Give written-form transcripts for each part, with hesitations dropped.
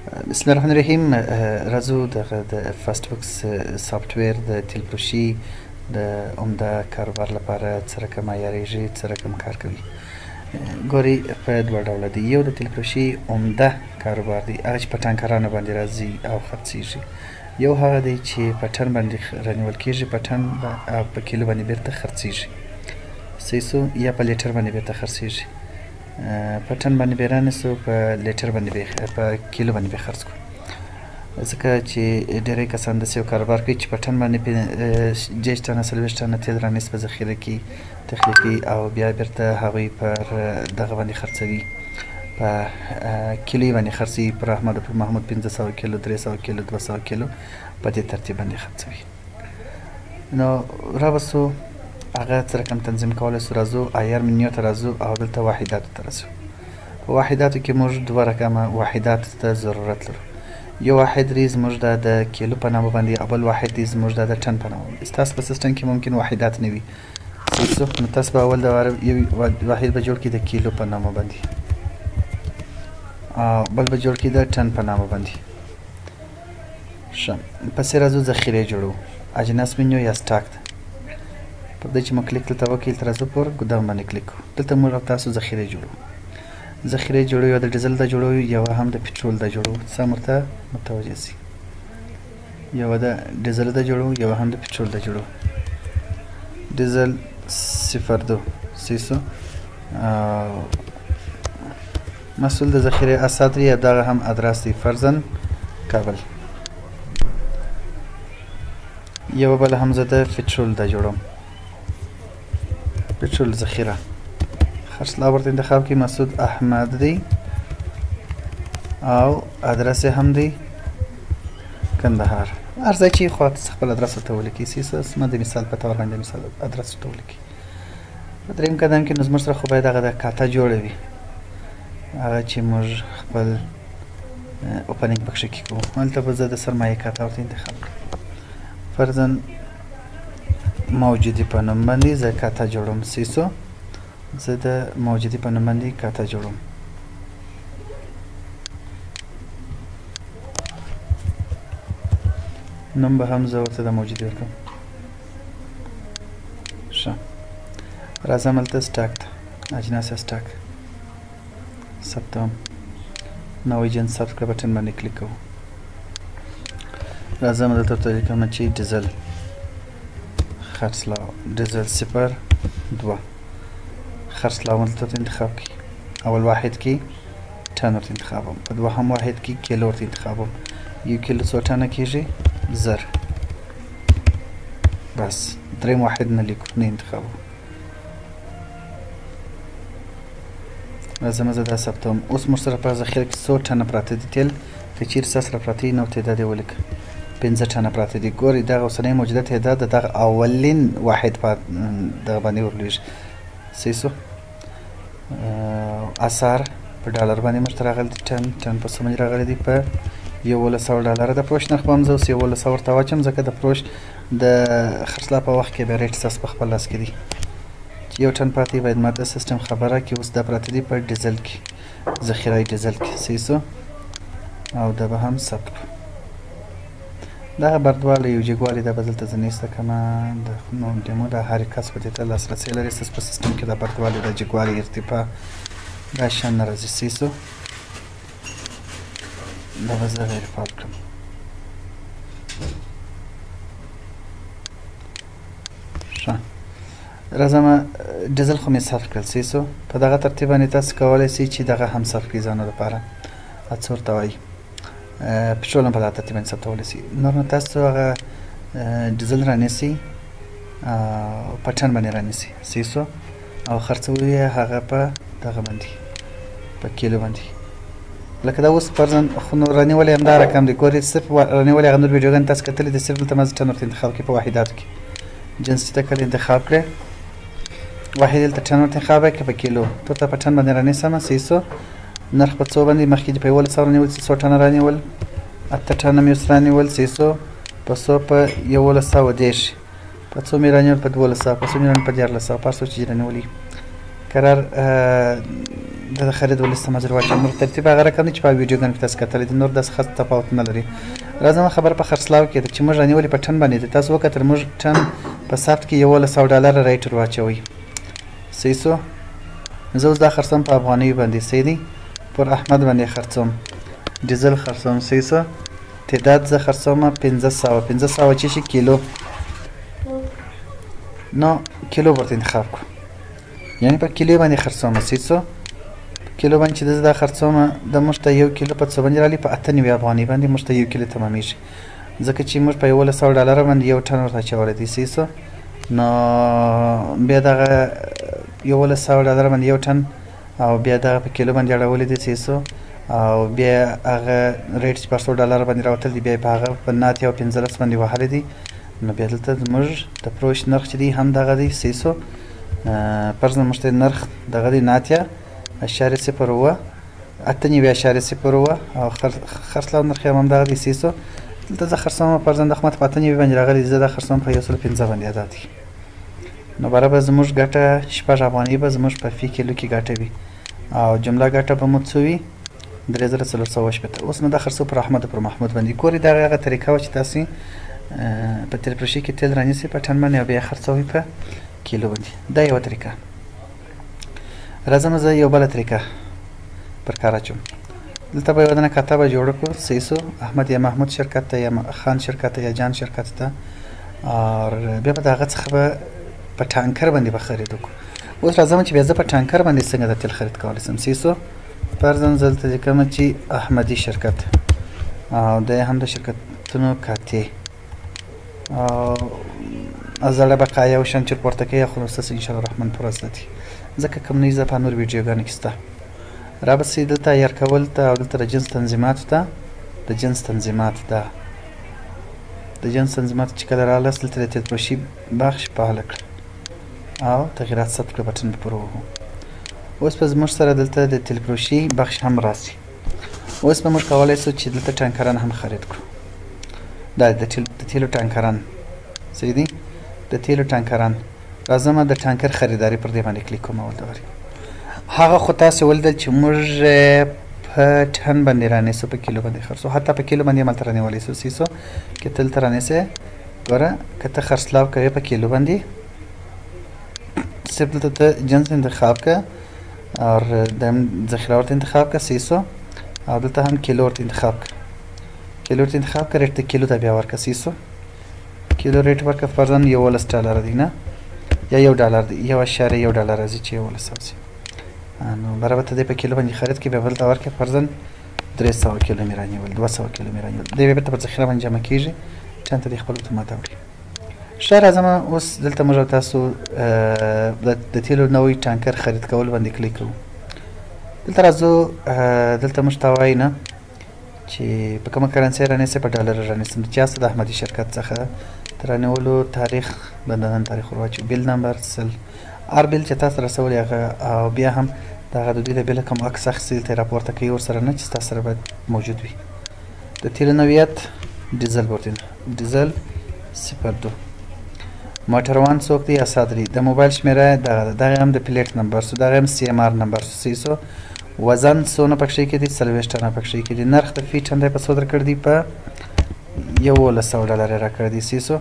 بسم الله الرحمن الرحیم. راځو دغه د فاسټ بوکس software د تیل فروشي د عمده کاروبار لپاره څه رقم عیارېږي، څه رقم کار کوي. ګوري په دوه ډوله دی. یو د تیل فروشي عمده کاروبار دی، هغه چې په ټانکرانو باندې راځي او خرڅېږي. یو هغه دی چې په ټن باندې رانیول کېږي، په ټن او په کیلو باندې بیرته خرڅېږي، صحیح سو، یا په لیټر باندې بیرته خرڅېږي. په ټن باندې به رانیسو، په لیټر باندې به، په کیلو باندې به خرڅ کړو، ځکه چې ډېری کسان داسې یو کاروبار کوي چې په ټن باندې 30 ټنه 40 ټنه تیل رانیسي په ذخیره کې تخلیقي، او بیا بیرته هغوی پر دغه باندې خرڅوي، په کیلویي باندې خرڅوي، پر احمد او پر محمود 500 کیلو، 300 کیلو، 200 کیلو په دې ترتیب باندې خرڅوي. نو راوسو هغه څه رقم تنظیم کولی سو. راځو عیار منیو ته راځو او دلته واحداتو ته راځو. په واحداتو کې موږ دوه رقمه واحداتو ته ضرورت لرو. یو واحد دی زموږ د کیلو په نامه باندې، او بل واحد دی زموږ د ټن په نامه باندې. ستاسو په سیستم کې ممکن واحدات نه وي، نو تاسو به اول د یو واحد به جوړ کړئ د کیلو په نامه باندې، او بل به جوړ کړئ د ټن په نامه باندې. ښه، پسې راځو ذخیرې جوړو، اجناس منیو یا stock ته. پر دې چې موږ کلیک دلته وکړو، دلته راځو پر ګدام باندې کلیک کوو. دلته موږ او تاسو ذخیرې جوړو، ذخیرې جوړو، یو د ډیزل د جوړو، یو هم د پټرول د جوړو. سم ورته متوجه سي، یو د ډیزل د جوړو، یو هم د پټرول د جوړو. ډیزل 02 سیسو مسؤل د ذخیرې اسد دی، دغه هم ادرس دی، فرضاً کابل. یو بل هم زه د پټرول د جوړوم، پټرول ذخیره خرڅلاو ورته انتخاب کړئ، مسعود احمد دی او ادرس یې هم دی کندهار. هر ځای چې خو خپل ادرس ورته ولیکئ، زما د مثال په تور باندې مثال ادرس ورته ولیکئ. په دریم قدم کې نو زموږ سره خو باید هغه د کاته جوړه وي، هغه چې موږ خپل opening پکښې کې کوو. هلته به زه د سرمایې کاته ورته انتخاب کړم، فرضاً موجودي په نوم باندې زه کاته جوړوم، سیسو زه د موجودي په نوم باندې کاته جوړوم. نوم به هم زه ورته د موجودي ورکړم. ښه، راځم هلته stock ته، اجناس stock ثبتوم، نوی جنس ثبت کړه button باندې کلیک کوو. راځم دلته ورته لیکم چې ډیزل خرڅلاو، ډیزل 02 خرڅلاو دلته ورته انتخاب کړئ. اول واحد کې ټن ورته انتخابوم، په دوهم واحد کې کیلو ورته انتخابوم. یو کیلو څو ټنه کېږي؟ 1000. بس دریم واحد نه لیکو، نه انتخابوم. راځم زه دا ثبتوم. اوس موږ سره په ذخیره کې څو ټنه پراته دي تیل؟ که چیرې ستاسو سره پراته وي نو تعداد یې ولیکه، 5 ټنه پراته دي. ګورئ دغه اوسنۍ موجوده تعداد د دغه اولین واحد په دغه باندې ورلوېږي، صحیح سو. اثار په ډالر باندې موږ ته راغلي دي، ټن ټن په څه باندې راغلي دي؟ په 1100 ډالر. د فروش نرخ به هم زه اوس 1100 ورته واچوم، ځکه د فروش د خرڅلا په وخت کې بیا rate ستاسو په خپل لاس کې دی. چې یو ټن پاتې باید ما د سیستم خبره کې اوس دا پراته دي په ډیزل کې، ذخیره ډیزل کې، صحیح سو. او دا به هم ثبت کړو. دغه بردوالی یو جګوالی دا به دلته زه نشته که نه د نو demo د هر کس به دې ته لاسرسی لري. ستاسو په سیستم کې دا بردوالی، دا جګوالی، ارتفاع دا شیان نه راځي، صحیح سو. دا به زه غیر فعال کړم. ښه، راځم ډیزل خو مې صرف کړل، صحیح سو. په دغه ترتیب باندې تاسو کولی شئ چې دغه هم صرف کړئ ځانو لپاره، څه ورته وایي، پټرول هم په دغه ترتیب باندې ثبتولی شئ. نور نو تاسو هغه ډیزل رانیسئ، په ټن باندې رانیسئ، صحیح سو، او خرڅوئ یې هغه په دغه باندې، په کیلو باندې. لکه دا اوس فرضاً خو نو رانیولی همدا رقم دی. ګورئ صرف رانیولی هغه نور ویډیوګانې تاسو کتلې دي، صرف دلته ما زه ټن ورته انتخاب کړي په واحداتو کې. جنس ته کله انتخاب کړې، واحد دلته ټن ورته انتخاب کړې په کیلو، ته په ټن باندې رانیسم، صحیح سو. نرخ په څو باندې مخکې په 1100 رانیول، څو ټنه رانیول؟ 8 ټنه مې اوس رانیول، صحیح سو. په څو؟ په 1130. په څو مې رانیول؟ په 1200. په څو مې رانیول؟ په 1300. په هر څو چې رانیولي. قرار د خرید و لیست مزر واچوم. نور ترتیب هغه رقم دی چې په ویډیوګانو کې تاسو کتلی دی، نور داسې خاص تفاوت نه لري. راځم خبره په خرڅلاو کې ده چې موږ رانیولې په ټن باندې دی. تاسو وکتل موږ ټن په ثبت کې $11 rate ور واچوئ، صحیح سو. زه اوس دا خرڅوم په افغانیو باندې، صحیح دی. پر احمد باندې خرڅوم، ډیزل خرڅوم، صحیح سو. تعداد زه خرڅوم 500، 500 چې شي کیلو، نو کیلو ورته انتخاب کړو، یعنی په کیلو باندې خرڅوم، صحیح سو. کیلو باندې چې زه دا خرڅوم د موږ ته یو کیلو په څه باندې راغلي؟ په 98 افغانۍ باندې موږ ته یو کیلو تمامېږي، ځکه چې موږ په $11 باندې یو ټن ورته اچولی دی، صحیح سو. نو بیا دغه $11 باندې یو ټن او بیا دغه په کیلو باندې اړولې دی، صحیح سو. او بیا هغه rate چې په $100 باندې راوتل دی، بیا په هغه په 9.15 باندې وهلی دی. نو بیا دلته زموږ د فروش نرخ چې دی هم دغه دی، صحیح سو. فرضاً موږ ته نرخ دغه دی 9.07، 98.07 او خرڅلاو نرخ یې هم همدغه دی، صحیح سو. دلته زه خرڅوم فرضاً د خو ماته په 98 باندې راغلی، زه دا خرڅوم په 105 باندې ادا دی. نو برابر زموږ ګټه 6 افغانۍ به زموږ په فی کیلو کې ګټه وي، او جمله ګټه به مو څه وي؟ 3460. اوس نو دا خرڅو پر احمد پر محمود باندې. ګورئ دغه هغه طریقه وه چې تاسې په تیل فروشي کې تیل رانیسئ په ټن باندې او بیا یې خرڅوئ په کیلو باندې. دا یوه طریقه. راځم زه یو بله طریقه پر کار اچوم. دلته به یوه دنه کاته به جوړه کړو، صحیح سو. احمد یا محمود شرکت ته یا خان شرکت ته یا جان شرکت ته، او بیا به د هغه څخه به په ټانکر باندې به خرید وکړو. اوس راځم چې بیا زه په ټانکر باندې څنګه د تیل خرید کولی شم، صحیح سو. فرضاً زه دلته لیکم چې احمدي شرکت، او دی هم د شرکتونو کاتې او زړه بقایا او شان چې پورته کوي، خو ستاسو ان شاء الله الرحمن پوره زده دي، ځکه کوم نه زه په نور ویډیوګانو کې شته. رابسې دلته عیار کول ته او دلته د جنس تنظیماتو ته، د جنس تنظیمات ده، د جنس تنظیمات چې کله راغلست دلته د تیل فروشي بخش فعاله کړه او تغییرات ثبت کړه بټن به پر ووهو. اوس به زموږ سره دلته د تیل فروشي بخش هم راسي. اوس به موږ کولی شو چې دلته ټانکران هم خرید کړو. دا د تیلو ټانکران، صحیح دی، د تیلو ټانکران. راځم د ټانکر خریداري پر دې باندې کلیک کوم. اول دورې هغه خو تاسې ولیدل چې موږ په ټن باندې رانیسو، په کیلو باندې خرڅو، حتی په کیلو باندې هم هلته رانیولی شو، صحیح سو. که ته دلته رانیسې، ګوره که ته خرڅلاو کوې په کیلو باندې، صرف دلته ته جنس انتخاب که او د ذخیره ورته انتخاب که، صحیح سو. او دلته هم کیلو ورته انتخاب که، کیلو ورته انتخاب که، rate ته کیلو ته بیا ورکړه، صحیح سو. کیلو rate ورکړه، فرضاً $11 دی نه، یا $1 دی، $1.1 راځي چې 11 سي. نو برابر ته دی په کیلو باندې خرید کې بیا بل ته ورکړې، فرضاً 300 کیلو مې رانیول، 200 کیلو مې رانیول، دی بیا بېرته په ذخیره باندې جمع کېږي، ټن ته دی خپل اتومات اوړي. ښه راځم اوس دلته موږ تاسو د تیلو نوی ټانکر خرید کول باندې کلیک کوو. دلته راځو، دلته موږ ته وایي نه چې په کومه currency رانیسې، په ډالر رانیسم. د چا څه د احمدي شرکت څخه تر رانیولو تاریخ به د نن تاریخ ور واچو، bill number 100، هر bill چې تاسو رسولی هغه، او بیا هم دغه د دوی د bill کوم عکس اخیستل ته راپورته کوي ورسره نه چې ستاسو سره باید موجود وي. د تیلو نوعیت ډیزل ورته، ډیزل 02. موټروان څوک دی؟ اسد دی. د موبایل شمېره دغه ده، دغه هم د plate number سو، دغه هم CMR number سو، صحیح سو. وزن څونه پکښې کې دی؟ 40 ټنه پکښې کې دی. نرخ د فی ټن دی په څو درکړی دی؟ په $11 یې راکړی دی، صحیح سو.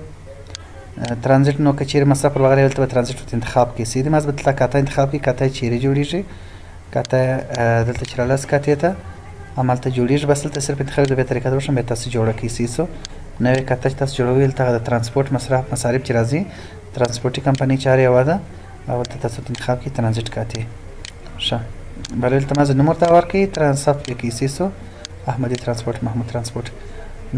ترانزیت نو که چیرې مصرف ور وغیره دلته به ترانزیت ورته انتخاب کړي، صحیح دی. ماز به دلته کاته انتخاب کړي، کاته یې چیرې جوړېږي، کاته دلته چې رالاس کاتې ته همالته جوړېږي، بس دلته صرف انتخاب د بیا طریقه در وښیم، بیا تاسو جوړه کړئ، صحیح سو. نوې کاته چې تاسو جوړوئ دلته د ترانسپورت مصرف مصارف چې راځي، ترانسپورتي کمپنۍ چې هر یوه ده او دلته تاسو انتخاب کړئ ترانزیت کاتې. ښه بله دلته ما نوم ورته ورکړئ، ترانسپ یې کړئ، صحیح سو. احمدي ترانسپورت، محمود ترانسپورت.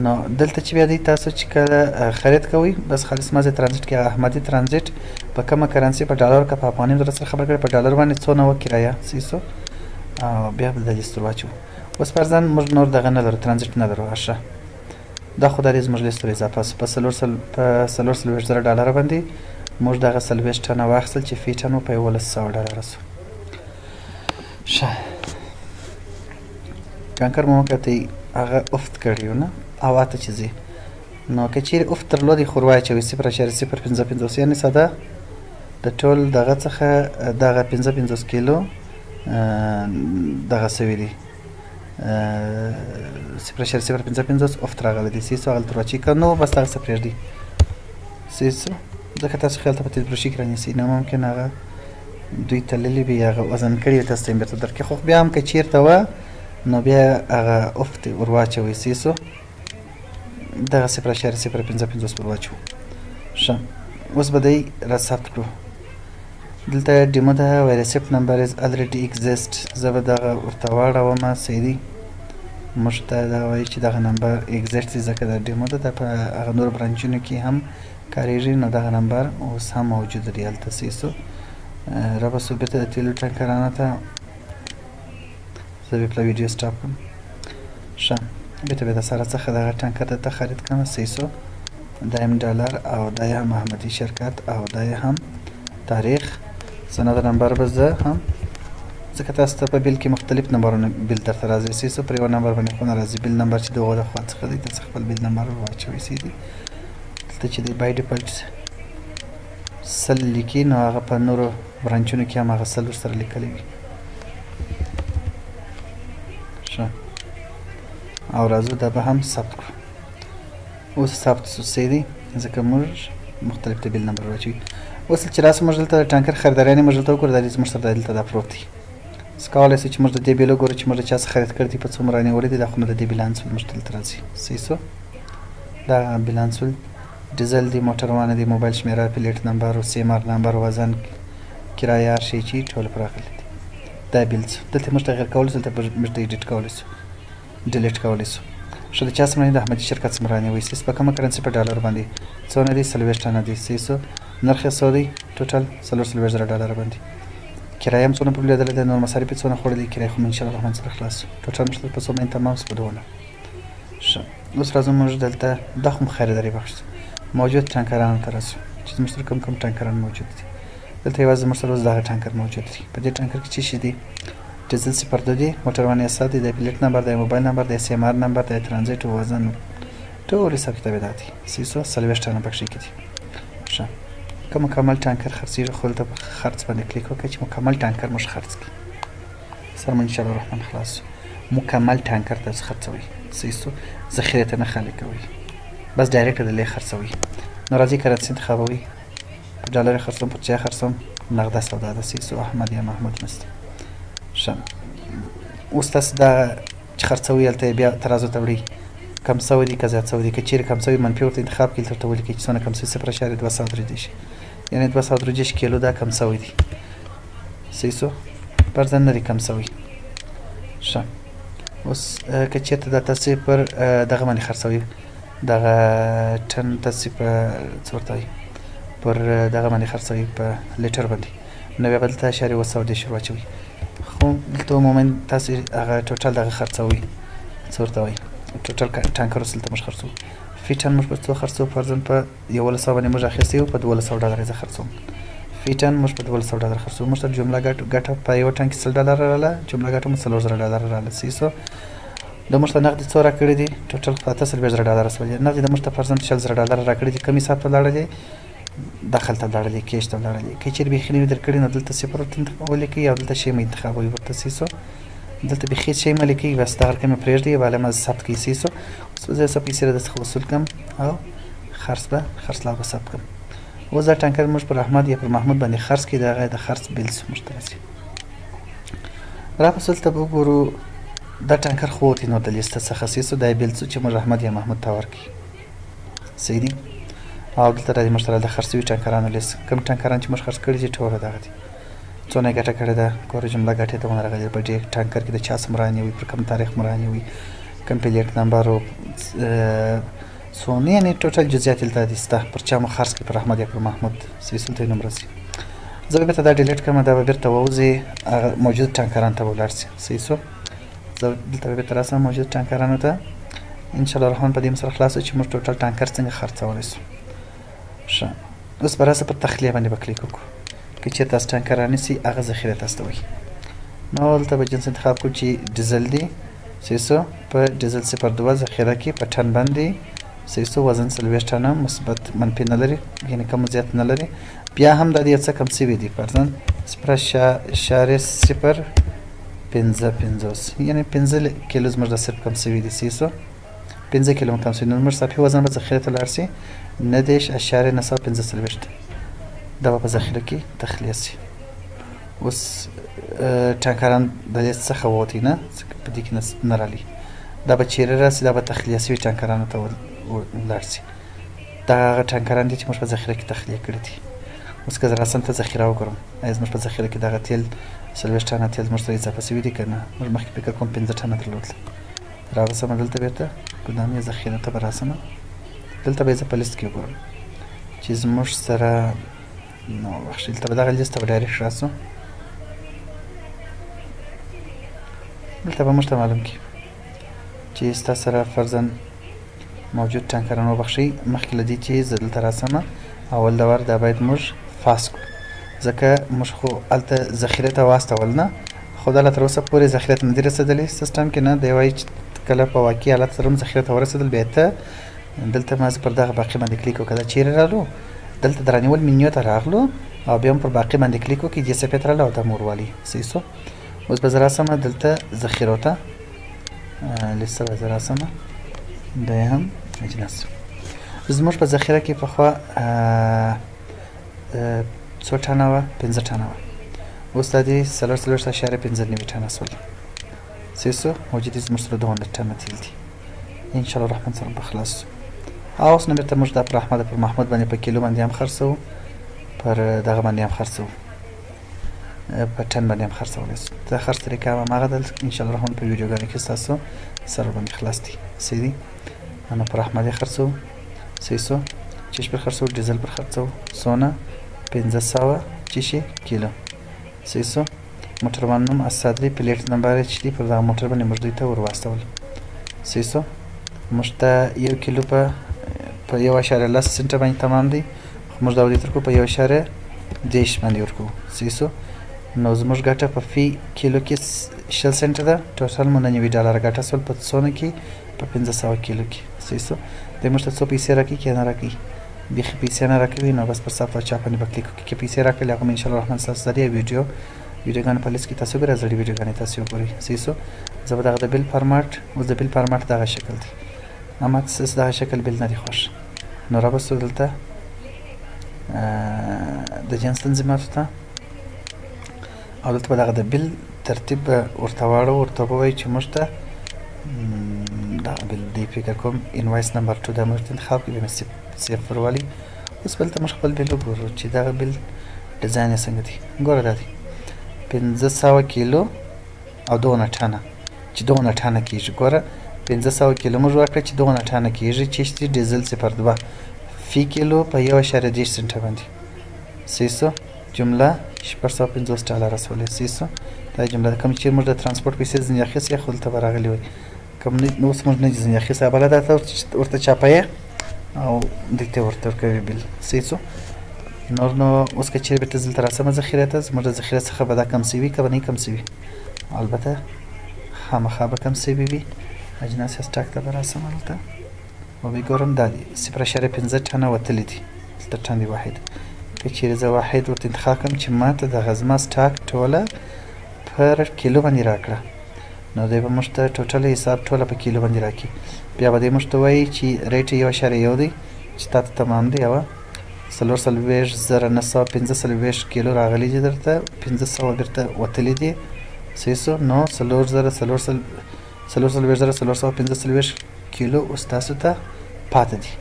نو دلته چې بیا دی تاسو چې کله خرید کوئ، بس خالص مازې ترانزیت کې احمدي ترانزیت په کومه currency، په ډالر که په افغانۍ در سره خبر کړئ، په ډالر باندې څونه وه کرایه، صحیح سو. او بیا به د لیست ور واچوو. اوس فرضاً موږ نور دغه نه لرو، ترانزیت نه لرو. ښه دا خو دا دی زموږ لیست ور اضافه سو. په $44,000 باندې موږ دغه 40 ټنه واخیستل چې فی ټن و په $11 سو. ښه ټانکر مو وکتئ، هغه افت کړی و نه، هوا ته چې ځي. نو که چیرې افت درلودی خو ور واچوئ 0.055، یعنې ساده د ټول دغه څخه دغه 55 کیلو دغه سوي دي، 0.055 افت راغلی دی. صحیح سو، هغه دلته ورواچوي، که نو بس دغه څه پرېږدئ. صحیح سو، ځکه تاسو خیال ته په تیل فروشي کې رانیسئ، نو ممکن هغه دوی تللي وي، هغه وزن کړي وي، تاسو ته یې بېرته درکړي. خو بیا هم که چېرته وه نو بیا هغه افت ورواچوئ. صحیح سو، دغه 0.055 ورواچوو. ښه، اوس به دی را ثبت کړو. دلته demo ده، وایي receipt number is already exist. زه به دغه ورته واړوم. صحیح دی، موږ ته دا وایي چې دغه نمبر exist دی، ځکه دا demo ده، دا په هغه نورو برانچونو کې هم کارېږي، نو دغه نمبر اوس هم موجود دی هلته. صحیح سو، را به سو بېرته د تیلو ټانکرانو ته. زه به پله ویډیو stop کړم. ښه، بېرته به د سره څخه دغه ټانکر درته خرید کړم. صحیح سو، دا هم ډالر او دا یې هم احمدي شرکت او دا یې هم تاریخ سند نمبر به زه هم، ځکه تاسو ته په bill کې مختلف نمبرونه bill درته راځي. صحیح سو، پر یوه نمبر باندې خو نه راځي. bill نمبر چې د هغو له خوا څخه دی، تاسو خپل bill نمبر واچوئ. صحیح دی، دلته چې دی by default 100 لیکي، نو هغه په نورو برانچونو کې هم هغه 100 ورسره لیکلی وي. ښه، او راځو دا به هم ثبت کړو. اوس ثبت سو. صحیح دی، ځکه موږ مختلف ته bill نمبر واچوي. اوس چې راسو موږ دلته ټانکر خریدارانې موږ دلته وګورو، دا زموږ سره دلته دا پروت دی. اوس کولی سو چې موږ د دې bill وګورو چې موږ د چا څخه خرید کړی دی، په څومره رانیولی دی. دا خو نو د دې بیلانس موږ ته دلته راځي. صحیح سو، دا بیلانس ول ډیزل دی، موټروان دی، موبایل شمېره، plate نمبر، CMR نمبر، وزن، کرایه، هر شی چې ټول پر راغلي دي. دا bill سو، دلته موږ تغیر کولی سو، دلته موږ ته edit کولی سو، delete کولی سو. ښه، د چا څومره د احمدي شرکت څومره رانیوی. صحیح سو، په کومه currency؟ په ډالر باندې. څونه دی؟ 40 ټنه دی. صحیح سو، نرخ یې څو دی؟ total 44,000 ډالر باندې. کرایه هم څونه پر لوېدلې ده، نور مصارف یې څونه خوړلي، کرایه خو ان شاء الله الرحمن سره خلاص سو. total موږ ته په څو باندې تمام سو؟ په دونه. ښه، اوس راځو موږ دلته دا خو خریداري بخش سو، موجود ټانکرانو ته راسو چې زموږ سره کوم کوم ټانکران موجود دي. دلته یوازې زموږ سره اوس دغه ټانکر موجود دی. په دې ټانکر کې څه شی دي؟ ډیزل 02 دی، موټروان یې 7 دی، د plate نمبر دی، موبایل نمبر دی، CMR نمبر دی، ترانزیت، وزن، ټول حساب کتاب یې دا دی. صحیح سو، 40 ټنه پکښې کې دي. ښه، که مکمل ټانکر خرڅېږي خو دلته په خرڅ باندې کلیک وکړئ چې مکمل ټانکر موږ خرڅ کړي. سره مو ان شاء الله الرحمن خلاص سو. مکمل ټانکر تاسو خرڅوئ. صحیح سو، ذخیرې ته نه خالي کوئ، بس direct د لې خرڅوئ. نو راځئ currency انتخابوئ، په ډالر یې خرڅوم، په چا خرڅوم، نغده سودا ده. صحیح سو، احمد یا محمود نشته. ښه، اوس تاسو دا چې خرڅوئ هلته یې بیا ترازو ته وړئ، کم سوی دی که زیات سوی دی. که چېرې کم سوی منفي ورته انتخاب کړئ، دلته ورته ولیکئ چې څونه کم سوی، 0.233، یعنې 233 کیلو دا کم سوی دی. صحیح سو، فرضاً نه دی کم سوی. ښه، اوس که چېرته دا تاسې پر دغه باندې خرڅوئ، دغه ټن تاسې په څه ورته وایي، پر دغه باندې خرڅوئ، په لیټر باندې، نو بیا به دلته 0.730 ورواچوئ. خو دلته عموماً تاسې هغه total دغه خرڅوئ، څه ورته وایي، total ټانکر اوس دلته موږ خرڅوو. فی ټن موږ په څو خرڅوو؟ فرضاً په 1100 باندې موږ اخیستی وو، په 1200 ډالر یې زه خرڅوم. فی ټن موږ په 1200 ډالر خرڅوو. موږ ته جمله ګټه په یو ټن کې 100 ډالر راغله، جمله ګټه مو 4000 ډالر راغله. صحیح سو، د موږ ته نغدې څو راکړي دي؟ total خو 48,000 ډالر سول. نغدې د موږ ته فرضاً 20,000 ډالر راکړي دي. کوم حساب ته لاړلې؟ دخل ته لاړلې، cash ته لاړلې. که چېرې بیخي نه وي درکړي نو دلته صفر ورته ولیکئ او دلته شی مه انتخابوئ ورته. صحیح سو، دلته بیخي شی مه لیکئ، بس دغه رقم یې پرېږدئ، بالا مه ثبت کړئ. صحیح سو، اوس به زه یو څه پیسې را درڅخه وصول کړم او خرڅ به خرڅلاو به ثبت کړم. اوس دا ټانکر موږ پر احمد یا پر محمود باندې خرڅ کړي، د هغه د خرڅ bill سو موږ ته راځي. راپسې دلته به وګورو دا ټانکر خو وتی نو د لیسته څخه. صحیح سو، دا یې bill سو چې موږ احمد یا محمود ته ورکړي. صحیح دی، او دلته راځي موږ سره د خرڅ شوي ټانکرانو لیست، کوم ټانکران چې موږ خرڅ کړي دي ټوله دغه دي. څونه یې ګټه کړې ده، ګوره جمله ګټې ته ونه راغلې، په دې ټانکر کې د چا څومره رانیوي، پر کوم تاریخ مو رانیوي، کوم plate نمبر و، څونه، یعنې total جزئیات دلته دي سته، پر چا مو خرڅ کړي، پر احمد یا پر محمود. صحیح سو، دلته یې نوم راځي. زه به بېرته دا delete کړم، دا به بېرته ووځي، هغه موجود ټانکران ته به ولاړ سي. صحیح سو، زه دلته به بېرته راسم موجود ټانکرانو ته. ان شاء الله الرحمن په دې سره خلاص چې موږ total ټانکر څنګه خرڅولی سو. ښه، اوس به راسه پر تخلیه باندې به کلیک وکړو. که چېرته تاسو ټانکر رانیسئ هغه ذخیره تاسو ته وایي. نو دلته به جنس انتخاب کړو چې ډیزل دی. صحیح سو، په ډیزل 02 ذخیره کې په ټن باندې. صحیح سو، وزن 40 ټنه، مثبت منفي نه لري، یعنې کم زیات نه لري. بیا هم دا یو څه کم شوي دي، فرضاً 0.055، یعنې 5 کیلو زموږ د صرف کم شوي دي. صحیح شو، 5 کیلو کم شوي، نو زموږ صافي وزن به ذخیره ته لاړ شي 19.945، دا به په ذخیره کې تخلیه شي. اوس ټانکران د لیست څخه ووتی، نه په دې کې نه رالي، دا به چیرې راسي؟ دا به تخلیه شوي ټانکرانو ته ولاړ شي. دا هغه ټانکران دي چې موږ په ذخیره کې تخلیه کړي دي. اوس که زه راسم ته ذخیره وګورم، آیا زموږ په ذخیره کې دغه تیل 40 ټنه تیل زموږ سره اضافه شوي دي که نه؟ موږ مخکې فکر کوم 5 ټنه درلودل. راوسمه دلته بیرته ګدام یې ذخیره ته به راسمه، دلته به یې زه په لیست کې وګورم چې زموږ سره، نو بخښئ، دلته به دغه لیست ته به direct راسو، دلته به موږ ته معلوم کړي چې ستا سره فرضاً موجود ټانکران. وبخښئ، مخکې له دې چې زه دلته راسمه اول دور دا باید موږ فاس کړو، ځکه موږ خو هلته ذخیره ته واستول نه، خو دا لا تر اوسه پورې ذخیره ته نه دي رسېدلي سیستم کې نه دی. وایي چې کله په واقعي حالت سره هم ذخیره ته ورسېدل، بیا ته دلته ما زه پر دغه باقي باندې کلیک وکړه. دا چیرې رالو؟ دلته د رانیول منیو ته راغلو او بیا هم پر باقي باندې کلیک وکړي، دې صفحې ته راغله او دا مو وروالي. صحیح شو. اوس به زه راسمه دلته ذخیرو ته، لیست به زه راسمه، دا یې هم اجناس زموږ په ذخیره کې پخوا څو ټنه وه؟ 5 ټنه وه. اوس دا دي 44.95 ټنه شول. صحیح شو. موجود زموږ سره 200 ټنه تیل دي، ان شاء الله الرحمن سره به خلاص شو. او اوس نو بېرته موږ دا پر احمد پر محمود باندې په کیلو باندې هم خرڅوو، پر دغه باندې هم خرڅوو، په ټن باندې هم خرڅولی شو. د خرڅ طریقه هم هماغه ده، ان شاء الله الرحمن په ویډیوګانو کې ستاسو سره باندې خلاص دي. صحیح دي. نو پر احمد یې خرڅوو. صحیح شو. چش پر خرڅوو؟ ډیزل پر خرڅوو. څونه؟ 500 چشي کیلو. صحیح شو. موټروان نوم اسد دی، plate number یې چې دی پر دغه موټر باندې موږ دوی ته ور واستول. صحیح شو. موږ ته 1 کیلو په 1.10 سنټه باندې تمام دی، خو موږ دا ودې تر کو په 1.10 باندې ورکوو. صحیح شو. نو زموږ ګټه په فی کیلو کې 20 سنټه ده، total مو $99 ګټه شول په څونه کې؟ په 500 کیلو کې. صحیح شو. دی موږ ته څو پیسې راکوي که نه راکوي؟ بیخي پیسې نه راکوي، نو بس پر ثبت او چاپ باندې به کلیک وکړي. که پیسې راکړي هغه هم ان شاء الله الرحمن ستاسو سره ویډیوګانو په لیست کې تاسو ګورئ، زړې ویډیوګانې تاسو وګورئ. صحیح شو. زه به دغه د bill format، اوس د bill format دغه شکل دی، اما څه دغه شکل bill نه دی خوښ، نو راوستو دلته د جنس تنظیماتو ته، او دلته به دغه د bill ترتیب به ورته واړو، ورته به وایي چې موږ ته دغه bill دی، فکر کوم invoice number 2 دا موږ ته انتخاب کړي، بیا مې save وروالي. اوس بل ته موږ خپل bill وګورو چې دغه bill design یې څنګه دی. ګوره دا دی 500 کیلو او دونه ټنه، چې دونه ټنه کېږي. ګوره 500 کیلو موږ ورکړه چې دونه ټنه کېږي، چې ډیزل 0.2 فی کیلو په 1.10 سنټه باندې. صحیح شو. جمله $650 شولې. صحیح شو. دا جمله ده، کوم چې موږ د ترانسپورت پیسې ځینې اخیستې، خو دلته به راغلي وای، کوم نه اوس موږ نه دي ځینې اخیستې، بله دا ته ورته چاپوې او دوی ته ورته ورکوي bill. صحیح شو. نور نو اوس که چېرې بېرته دلته راسمه ذخیره ته، زموږ د ذخیره څخه به دا کم سوي که به نه کم سوي؟ البته خامخا به کم سوي وي. اجناس یا stock ته به راسمه دلته وبه ګورم، دا دي 0.5 ټنه وتلي دي، دلته ټن دی واحد. که چېرې زه واحد ورته انتخاب کړم چې ما ته دغه زما stock ټوله پر کیلو باندې راکړه، نو دی به موږ ته total حساب ټوله په کیلو باندې راکړي. بیا به دی موږ ته وایي چې rate یې 1.1 دی چې تا ته تمام دی، یوه 44,945 کیلو راغلي دي درته، 500 بیرته وتلي دي. صحیح شو. نو 44,445 کیلو اوس تاسو ته پاتې دي.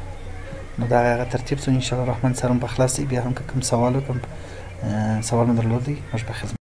نو دا هغه ترتیب شو، ان شاء الله الرحمن سره به خلاص شي. بیا هم که کوم سوال وکړم، سوال مو درلود دی، موږ په خدمت.